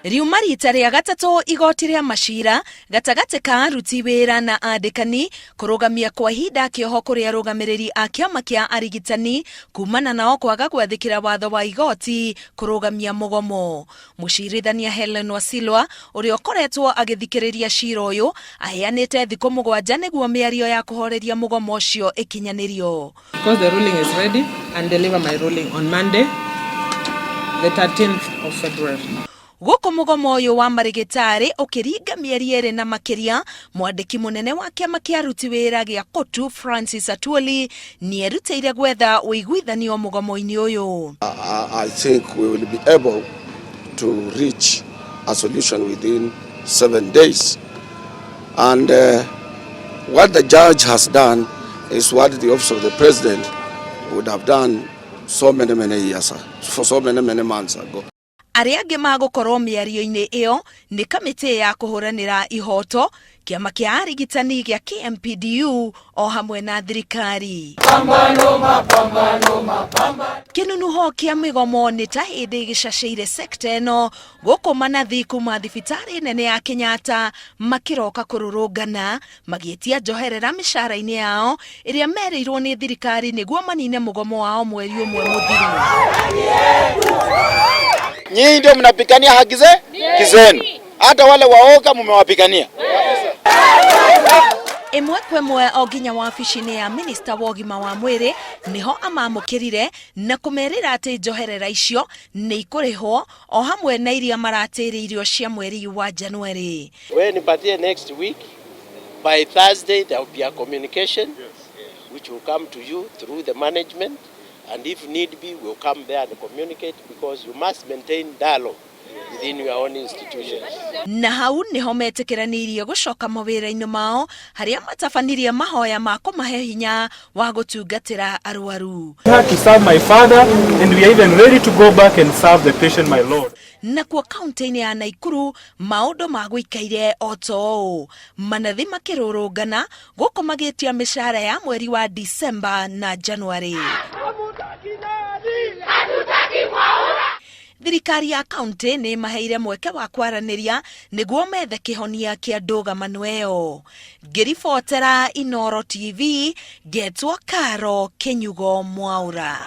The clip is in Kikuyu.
Riuma rita rĩa gatatũ igoti rĩa macira gatagatĩ ka aruti wĩra na andĩkani kũrũgamia kwa ihinda kĩoho kũrĩ arũgamĩrĩri a kĩama kĩa arigitani kumana nao kwaga gwathĩkĩra watho wa igoti kũrũgamia mũgomo. Mũcirithania Hellen Wasilwa ũrĩa ũkoretwo agĩthikĩrĩria cira ũyũ aheanĩte thikũ 7 nĩguo mĩario ya kũhoreria mũgomo ũcio ĩkinyanĩrio. Because the ruling is ready and deliver my ruling on Monday, the 13th of February. Gũkũ mũgomo ũyũ wa marĩgĩtarĩ ũkĩringa mĩeri 2 na makĩria, mwandĩki mũnene wa kĩama kĩa aruti wĩra gĩa KOTU Francis Atwoli nĩerutĩire gwetha ũiguithanio mũgomo-inĩ ũyũ. I think we will be able to reach a solution within 7 days. And what the judge has done is what the office of the president would have done so many, many years, for so many, many months ago. Arĩa angĩ magũkorwo mĩario-inĩ ĩyo nĩ kamĩtĩ ya kũhũranĩra ihoto, kĩama kĩa arigitani gĩa KMPDU o hamwe na thirikari. Kĩnunuho kĩa mĩgomo nĩ ta hĩndĩ gĩcacĩire sekta ĩno gũkũ manathi kuma thibitarĩ nene ya Kenyatta makĩroka kũrũrũngana magĩtia njoherera mĩcara-inĩ yao ĩrĩa merĩirwo nĩ thirikari nĩguo manine mũgomo wao mweri ũmwe mũthiru. Nyinyi ndio mnapigania haki zenu, hata wale waoga mmewapigania. Ĩmwe kwa ĩmwe o nginya wabici-inĩ ya minista wa ũgima wa mwĩrĩ nĩho amamũkĩrire na kũmerĩra atĩ njoherera icio nĩ ikũrĩhwo o hamwe na iria maratĩrĩirio cia mweri wa January. We nipatie next week by Thursday there will be a communication which will come to you through the management, and if need be we'll come there and communicate, because you must maintain dialogue within your own institutions. Na hau niho metĩkĩranĩirie gũcoka mawĩra-inĩ mao harĩa matabanirie mahoya ma kũmahe hinya wa gũtungatĩra arwaru. We had to serve my father, and we are even ready to go back and serve the patient, my lord. Nakuo kaunti-inĩ ya Naikuru maũndũ magũikaire o ta ũũ, manathi makĩrũrũngana gũkũ magĩtia mĩcara ya mweri wa Disemba na January. Thirikari ya kaunti nĩ ĩmaheire mweke wa kwaranĩria nĩguo methe kĩhonia kĩa ndũgamano ĩyo. Ngĩribotera Inooro TV, ngetwo Karo Kĩnyugo Mwaura.